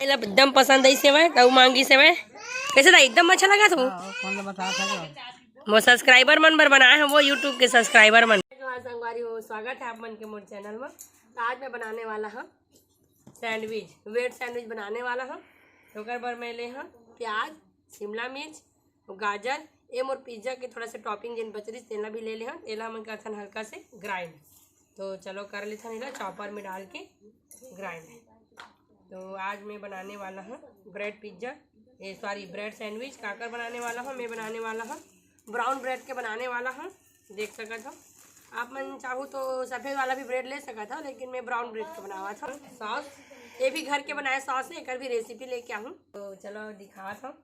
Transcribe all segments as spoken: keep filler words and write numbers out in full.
एला एकदम पसंद आई सेवई, त उ मांगी सेवई। कैसे दाई, एकदम अच्छा लगा था वो? हाँ, कौन ला बता था जो? वो सब्सक्राइबर मन बर बनाए हैं, वो YouTube के सब्सक्राइबर मन। संगवारी हो, स्वागत है आप मन के मोर चैनल में। तो आज मैं बनाने वाला हूँ सैंडविच, ब्रेड सैंडविच बनाने वाला हूँ। तो ओकर बर मैं ले हूँ प्याज, शिमला मिर्च, गाजर, ये मोर पिज्जा के थोड़ा सा टॉपिंग जेन बच रहिस, तेला भी ले ले हन। एला हमन करथन हल्का से ग्राइंड। तो चलो कर लेथन एला चॉपर में डाल के ग्राइंड। तो आज मैं बनाने वाला हूँ ब्रेड पिज्जा, ये सॉरी, ब्रेड सैंडविच। काकर बनाने वाला हूँ? मैं बनाने वाला हूँ ब्राउन ब्रेड के बनाने वाला हूँ। देख सकत हो, आप मन चाहू तो सफेद वाला भी ब्रेड ले सकत हो, लेकिन मैं ब्राउन ब्रेड के बनावत हूँ। सॉस, ये भी घर के बनाए सॉस है, एकर भी रेसिपी लेके आहूँ। तो चलो दिखात हूँ।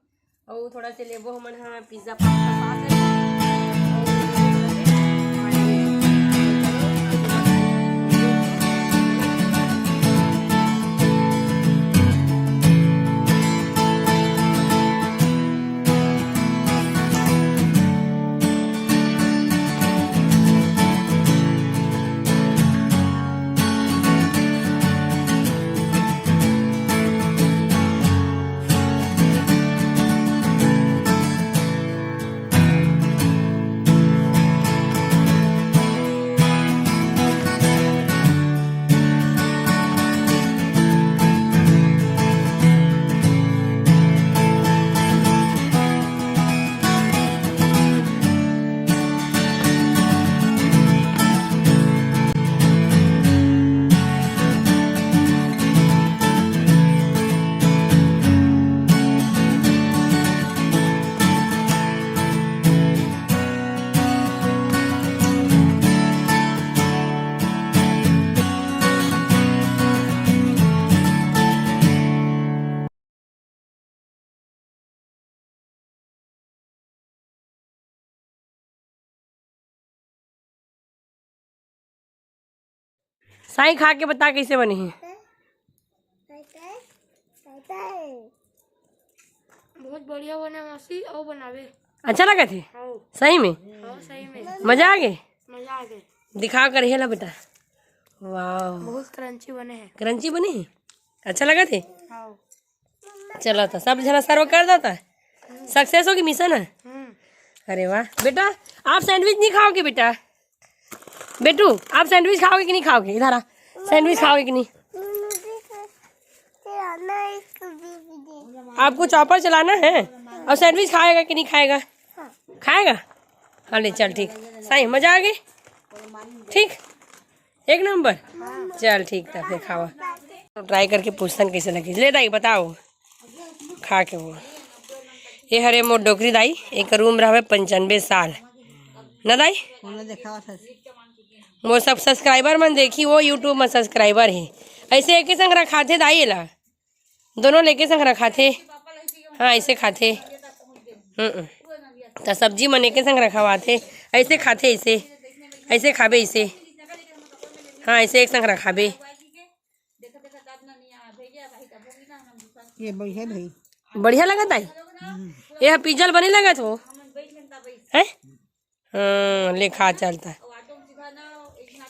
अउ थोड़ा से लेबो हमन ह पिज्जा पास्ता सॉस लेबो। साई, खा के बता कैसे बनी है। बहुत बढ़िया बने मौसी, अउ बनावे। अच्छा लगा थे? हाँ। सही में? हाँ, सही में। मजा आ गए? मजा आ गए। दिखाओ कर हेला बेटा। वाह। बहुत क्रंची बने हैं। क्रंची बने हैं? अच्छा लगा थे? हाँ। चलो तो सब जना सर्व कर दो तो सक्सेस होगी मिशन है। हम्म। अरे वाह बेटा, आप सैंडविच नहीं खाओगे बेटा? बेटू, आप सैंडविच खाओगे कि नहीं खाओगे? इधर आ, सैंडविच खाओगे कि नहीं? आपको चॉपर चलाना है और सैंडविच खाएगा कि नहीं खाएगा? खाएगा। हाँ ले चल ठीक। सही मजा आ गई। ठीक, एक नंबर। चल ठीक था फिर खावा। ट्राई करके पूछतन कैसे लगी। ले दाई बताओ। खा के वो, ये हरे मोर डोकरी दाई, एक रूम रहवे पंचानबे साल। ना दाई? मोर सब सब्सक्राइबर मन देखी, वो YouTube में सब्सक्राइबर है। ऐसे एके संग रखाथे दाई एला, दोनों लेके संग रखाथे। हाँ, ऐसे खाथे। हम्म। त सब्जी मन एके संग रखावाथे। ऐसे खाथे, ऐसे, ऐसे खाबे, ऐसे। हाँ, ऐसे एक संग रखाबे। ये बढ़िया भाई। बढ़िया लगत आई। हम्म। ये पिज्जा बने लगत हो? हैं? हाँ, ले खा चलता।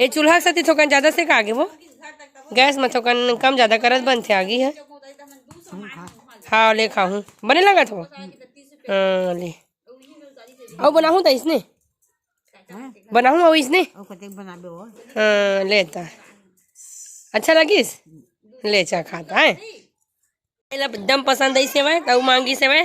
ये चूल्हा के साथ ही थोकन ज्यादा सेका गे वो। गैस में थोकन कम ज्यादा करत बनथे आगी है। हाँ, ले खाहूँ। बने लगत हो? हाँ, ले। अउ बनाहूँ त इसने? बनाहूँ अउ इसने? अउ कतेक बनाबे वो? हाँ, लेता। अच्छा लगिस? ले चा खाता है। एला एकदम पसंद आई सेवई, त उ मांगी सेवई।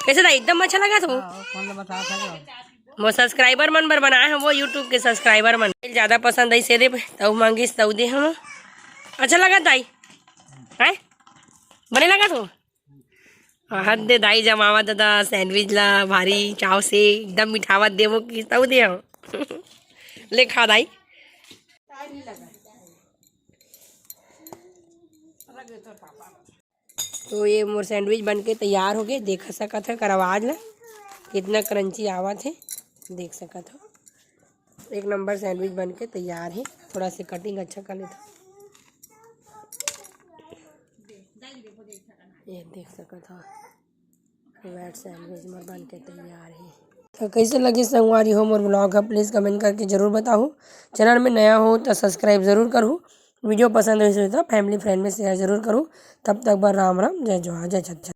कैसे दाई, एकदम अच्छा लगा था वो? हाँ, कौन ला बता था जो? मोर सब्सक्राइबर मन बर बनाए हैं वो, YouTube के सब्सक्राइबर मन। ज्यादा पसंद आई से दे, त उ मांगिस त उ दे हम। अच्छा लगा दाई? हैं? बने लगा था? हद दे दाई जमावा दादा सैंडविच ला भारी चाव से एकदम मिठावत देवो कि तऊ दे हम। ले खा दाई। तो ये मोर सैंडविच बन के तैयार हो गए। देख सकत हो एकर आवाज ला, कितना क्रंची आवत है, देख सकत हो। एक नंबर सैंडविच बन के तैयार है। थोड़ा से कटिंग अच्छा कर लेता। ये देख सकत हो, ब्रेड सैंडविच मोर बन के तैयार है। तो कैसे लगे संगवारी हो मोर ब्लॉग है, प्लीज कमेंट करके जरूर बताहू। चैनल में नया हो तो सब्सक्राइब जरूर करहू। वीडियो पसंद होइस होही त family friend में share जरूर करू। तब तक बर राम राम, जय जोहार, जय छत्तीसगढ़।